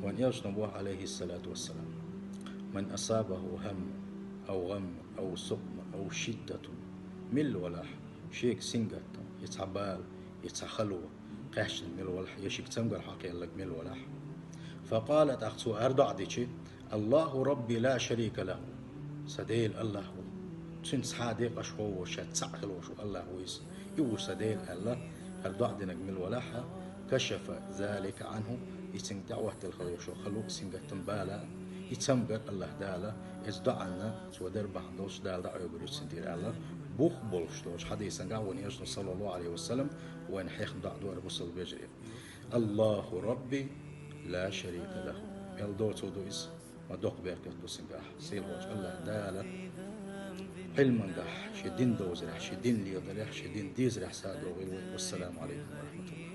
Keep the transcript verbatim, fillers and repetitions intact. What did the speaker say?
Вайн Элчано боху, алейхиссалату вассалам: «Ман асабаху хам, ау гъам, ау сукъма, ау шиддатун». Милла валахь, шега сингаттам, я цхьа бала, я цхьа хало кхаьчнарг милла валахь, я шега цамгар хьакхелларг милла валахь. Факъала, тӀаккха цо ара доӀа дичи: «Аллаху Рабби ла шарика лаху». Сан Дела Аллах ву. Цуьнца цхьа а декъашхо а воцуш, ша цхьаъ хила волуш ву Аллах ву иза. И ву сан Дела аьлла, хӀара доӀа динарг мила валахьа, кашафа залика Ӏанху, и цуьнга тӀехӀоттала хила йолуш йолу хало а, сингаттам, бала а, и цамгар Аллах Дала, иза доӀанна цо дара бахьана долуш Дала дӀакъоьгур ю цуьнан дийр аьлла, бух болуш долчу хьадисангахь вайн Элчано, саллаллаху Ӏалайхи ва саллам, вайна хьехна доӀа ду хӀара, бусалба вежарий. Аллаху Рабби ла шарика лаху. Мел доцу ду иза? Ма доккха беркат ду цуьнгахь. Сийлахьчу Аллах Дала Ӏилмангахь, шен дин довзарехь, шен дин леладарехь, шен дин дезарехь садогӀийла вай. Вассаламу Ӏалайкум ва рахматуллах.